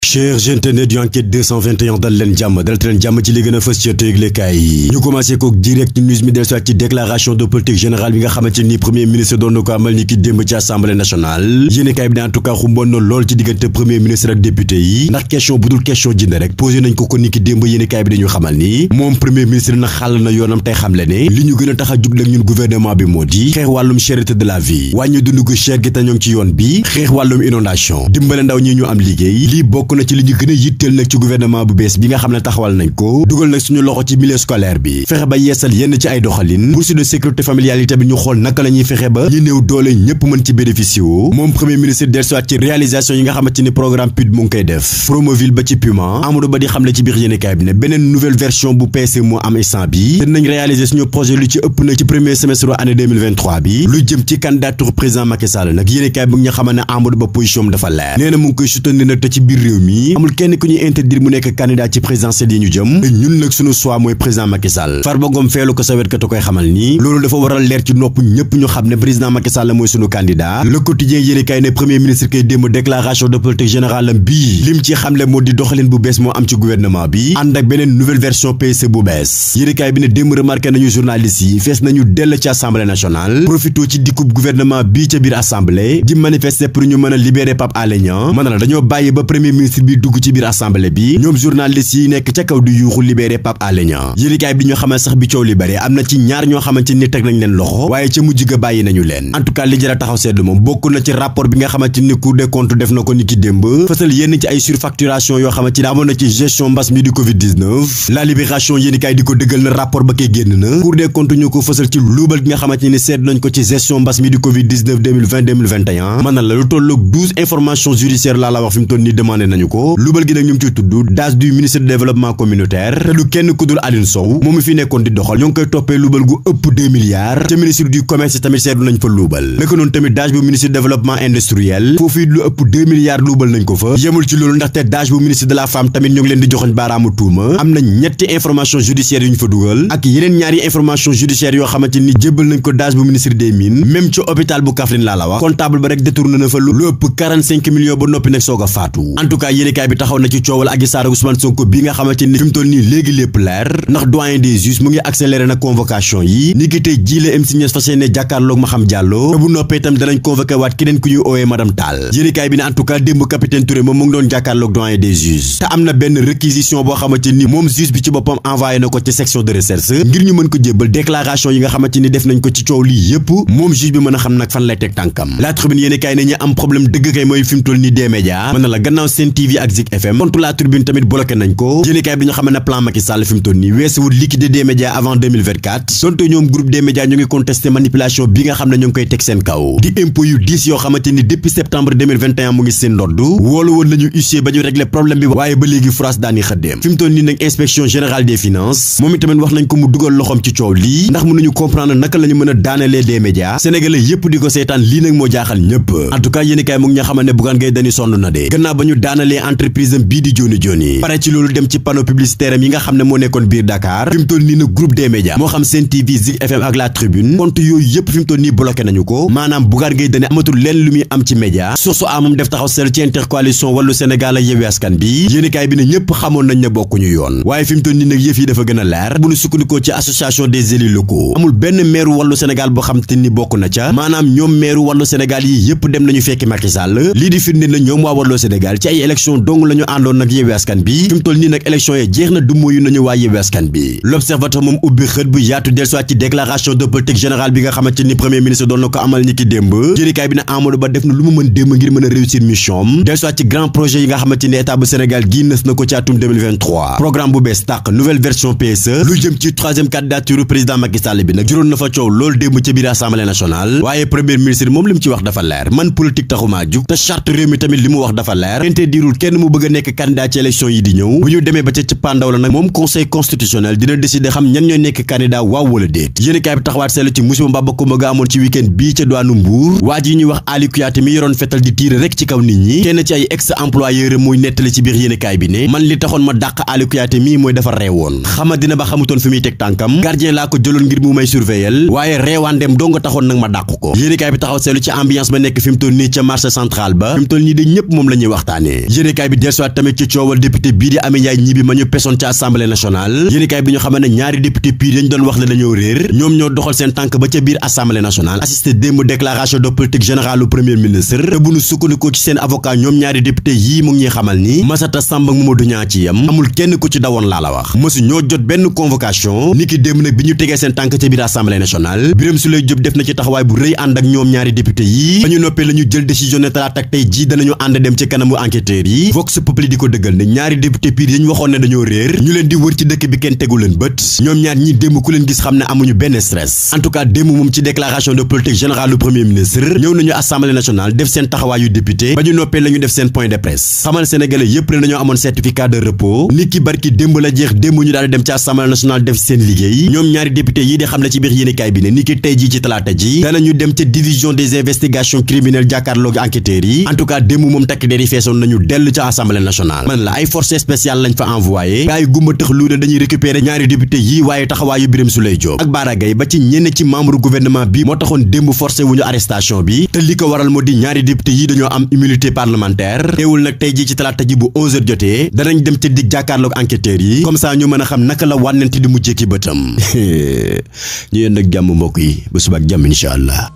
chers internet yu enquête 221 dal leen jàmm ci li gën a fës ci yëglekaay yi ñu commencé ko direct news mi del soit ci déclaration de politique générale bi nga xamante ni premier ministre doon na ko amal ni ki démb ci assemblée nationale yéenekaay bi ne en tout cas xumboon na lool ci diggante premier ministre ak député yi ndax question bu dul question jënd rek posé nañ ko ni ki démb yéenekaay bi dañu xamal ni moom premier ministre na xàll na yoonam tey xamle ne li ñu gën a tax a jug ñun gouvernement bi moo di xeex wàllum cherté de la vie wàññi dund gu cher gi te ñoo ngi ci yoon bi xeex wàllum inondation dimbale ndaw ñi ñu am liggéey lii bokk na ci li ñu gën a yitteel nag ci gouvernement bu bees bi nga xam ne taxawal nañ ko dugal nag suñu loxo ci milieu scolaire bi fexe ba yeesal yenn ci ay doxalin bourse de sécurité familiale yi tamit ñu xool naka la ñuy fexe ba ñi néew doole ñëpp mën ci bénéficier wu moom premier ministre dellusiwaat ci réalisation yi nga xamante ni programme PUD mu ngi koy def Promoville ba ci Puma Amadou Ba di xamle ci biir yéenekaay bi ne beneen nouvelle version bu PSE moo am instant bi dinañ réaliser suñu projet lu ci ëpp nag ci premier semestre année 2023 bi lu jëm ci candidature président Macky Sall nag yéenekaay bi nga xamante ne Amadou Ba position dafa leer nee na mu ngi koy soutenir nag te ci biir réew mi amul kenn ku ñuy interdire mu nekk candidat ci présidentielle yi ñu jëm ñun nag suñu choix mooy président Macky Sall Farba Ngom feelu ko sa wet ka te koy xamal ni loolu dafa waral leer ci nopp ñëpp ñu xam ne président Macky Sall mooy suñu candidat Le Quotidien yéene kay ne premier ministre kay démb déclaration de politique générale bii lim ci xamle moo di doxalin bu bees moo am ci gouvernement bi ànd ak beneen nouvelle version PSE bu bees yéene kay bi ne démb remarqué nañu journalistes yi fees nañu dell ci assemblée nationale profito ci dikkub gouvernement bii ca biir assemblée di manifester pour ñu mën a libérer Pape Alé Niang mën na la dañoo bàyyi ba premier ministre bi dugg ci biir assemblée bi ñoom journalistes yi nekk ca kaw di yuuxu libéré Pape Alé Niang yéenekaay bi ñu xamal sax bi coow li bare am na ci ñaar ñoo xamante ni teg nañ leen loxo waaye ca mujj ga bàyyi nañu leen en tout cas li jara taxaw seetlu moom bokk na ci rapport bi nga xamante ni Cour des comptes def na ko ni ki démb fësal yenn ci ay surfacturation yoo xamante ni amoon na ci gestion mbas mi di Covid-19 la libération yéenekaay di ko dëggal na rapport ba koy génn na Cour des comptes ñu ko fësal ci luubal gi nga xamante ni seet nañ ko ci gestion mbas mi di Covid-19 2020-2021 mën na la lu tolloog 12 informations judiciaires laa la wax fi mu toll nii demandé nañu ko luubal gi nag ñu ngi ciy tudd DAS du ministre du développement communautaire te du kenn ku dul Aline Sow moom mi fi nekkoon di doxal ñoo ngi koy toppee luubal gu ëpp 2 milliards ca ministre du commerce tamit seetlu nañ fa luubal naka noonu tamit DAS bu ministre du développement industriel foofu it lu ëpp 2 milliards luubal nañ ko fa yemul ci loolu ndaxte DAS bu ministre de la femme tamit ñoo ngi leen di joxoñ baaraamu tuuma am na ñetti information judiciaire yu ñu fa dugal ak yeneen ñaari information judiciaire yoo xamante ni jébbal nañ ko DAS bu ministre des mines même ci hôpital bu Kaffrine laa la wax comptable ba rek détourné na fa lu ëpp 45 millions ba noppi nag soog a faatu en tout cas yéenekaay bi taxaw na ci coowal Adji Sarr ak Ousmane Sonko bi nga xamante ni fi mu toll nii léegi lépp leer ndax doyen des juges mu ngi accéléré na convocation yi ni ki tey jii la MC Niass fas yéene jàkkaarloog Maham Diallo te bu noppee itam danañ convoqué waat keneen ku ñuy oowee madame Tall yéenekaay bi ne en tout cas démb capitaine Touré moom mu ngi doon jàkkaarloog doyen des juges te am na benn réquisition boo xamante ni moom juge bi ci boppam envoyé na ko ci section de recherche ngir ñu mën ko jébbal déclaration yi nga xamante ni def nañ ko ci coow lii yépp moom juge bi mën a xam nag fan lay teg tànkam La Tribune yéenekaay ne ñi am problème dëgg kay mooy fi mu toll nii des médias mën na la gannaaw Sen TV ak Zik FM contre La Tribune tamit bloqué nañ ko yéenekaay bi ñu xam ne plan Macky Sall fi mu toll nii weesuwul liquider des médias avant 2024 donte ñoom groupe des médias ñu ngi contesté manipulation bi nga xam ne ñu ngi koy teg seen kaw di impôt yu 10 yoo xamante ni depuis septembre 2021 mu ngi seen ndodd woolu woon nañu huissier ba ñu régler problème bi waaye ba léegi France daani xëddeem fi mu toll nii nag inspection générale des finances moom itamit wax nañ ko mu dugal loxoom ci coow lii ndax mënuñu comprendre naka la ñu mën a daanelee des médias sénégalais yépp di ko seetaan lii nag moo jaaxal ñëpp en tout cas yéenekaay mu ngi ña xamal ne Bougane Gueye Dany sonn na de gannaaw ba ñu daanalee entreprise am bii di Joni Joni pare ci loolu dem ci panneau publicitaire am yi nga xam ne moo nekkoon biir Dakar fi mu toll nii nag groupe des médias moo xam Sen TV Zik FM ak La Tribune compte yooyu yëpp fi mu toll nii bloqué nañu ko maanaam Bougane Gueye Dany amatul leen lu muy am ci média source a moom def taxaw sel ci intercoalition Wallu Sénégal ak Yewwi Askan bi yéenekaay bi ne ñëpp xamoon nañ ne bokkuñu yoon waaye fi mu toll nii nag yëf yi dafa gën a leer bu ñu sukkandikoo ci association des élus locaux amul benn maire Wallu Sénégal boo xam te ni bokk na ca maanaam ñoom maire Wallu Sénégal yi yëpp dem nañu fekki Macky Sall lii di firnde na ñoom waa Wallu Sénégal ci ay élection dong la ñu àndoon nag Yewwi Askan bi fi mu toll nii nag élection yi jeex na dumóoyu nañu waa Yewwi Askan bi L'Observateur moom ubbi xët bu yaatu dellusiwaat ci déclaration de politique générale bi nga xamante ni premier ministre doon na ko amal ni ki démb yéenekaay bi ne Amadou Ba def na lu mu mën démb ngir mën a réussir mission am dellusiwaat ci grand projet yi nga xamante ni état bu Sénégal gii nës na ko ci atum 2023 programme bu bees tàq nouvelle version PSE lu jëm ci troisième candidature président Macky Sall bi nag juróon na fa coow loolu démb ca biir assemblée nationale waaye premier ministre moom li mu ci wax dafa leer man politique taxumaa jug te charte réew mi tamit li mu wax dafa leer interdirul kenn mu bëgg a nekk candidat ci élection yi di ñëw bu ñu demee ba ca cëppaandaw la nag moom conseil constitutionnel dina décider xam ñan ñooy nekk candidat waaw wala déet yéenekaay bi taxawaat seetlu ci musiba mbaa bokk ga amoon ci week-end bii ca douane Mbour waa ji ñuy wax Ali Kouyaté mi yoroon fetal di tiire rek ci kaw nit ñi kenn ci ay ex employeur muy nettali ci biir yéenekaay bi ne man li taxoon ma dàq Ali Kouyaté mii mooy dafa reewoon xama dina ba xamutoon fi muy teg tànkam gardien laa ko jëloon ngir mu may surveiller waaye reewaandem doo nga taxoon nag ma dàq ko yéenekaay bi taxaw seetlu ci ambiance ba nekk fi mu toll nii ca marché central ba fi mu toll nii de ñëpp moom la ñuy waxtaanee yéenekaay bi dellusiwaat tamit ci coowal député bii di Amy Ndiaye Gniby ma ñu pesoon ci assemblée nationale. yéenekaay bi ñu xamal ne ñaari député pire yañ doon wax ne dañoo réer ñoom ñoo doxal seen tànk ba ca biir assemblée nationale assisté démb déclaration de politique générale du premier ministre te bu nu sukkandikoo ci seen avocat ñoom ñaari député yii mu ngi ñuy xamal ni Massata Samb ak Mamadou Niang ci yam amul kenn ku ci dawoon laa la wax mësu ñoo jot benn convocation niki démb nag bi ñu tegee seen tànk ca biir assemblée nationale Birame Souleye Diop def na ci taxawaay bu rëy ànd ak ñoom ñaari député yi ba ñu noppee la ñu jël décision ne talaata ak tey jii danañu ànd dem ci kanamu enquêteurs yi Vox Populi di ko dëggal ne ñaari député pire yi ñu waxoon ne dañoo réer ñu leen di wër ci dëkk bi kenn tegu leen bët ñoom ñaar ñi démb ku leen gis xam ne amuñu benn stress en tout cas démb moom ci déclaration de politique générale du premier ministre ñëw nañu assemblée nationale def seen taxawaayu député ba ñu noppee la ñu def seen point de presse xamal sénégalais yépp ne dañoo amoon certificat de repos niki barki démb la jeex démb ñu daal di dem ci assemblée nationale def seen liggéey ñoom ñaari député yi di xam ne ci biir yéenekaay bi ne niki tey jii ci talaata ji danañu dem ca division des investigations criminelles jàkkaarloo gi enquêteurs yi en tout cas démb moom takk der yi feesoon nañu dellu ca assemblée nationale man la ay forces spéciales lañ fa envoyé gaay gumba tëx lu ne dañuy récupérer ñaari député yi waaye taxawaayu Birame Souleye Diop ak Bara Gaye ba ci ñenn ci membre gouvernement bi moo taxoon démb forcé wuñu arrestation bi te li ko waral moo di ñaari député yi dañoo am immunité parlementaire teewul nag tey jii ci talaata ji bu 11h jotee danañ dem ca dig jàkkaarloog enquêteurs yi comme ça ñu mën a xam naka la wànnent di mujjee ki bëtam ñu yéen nag jàmm mbokk yi ba suba ak jàmm incha allah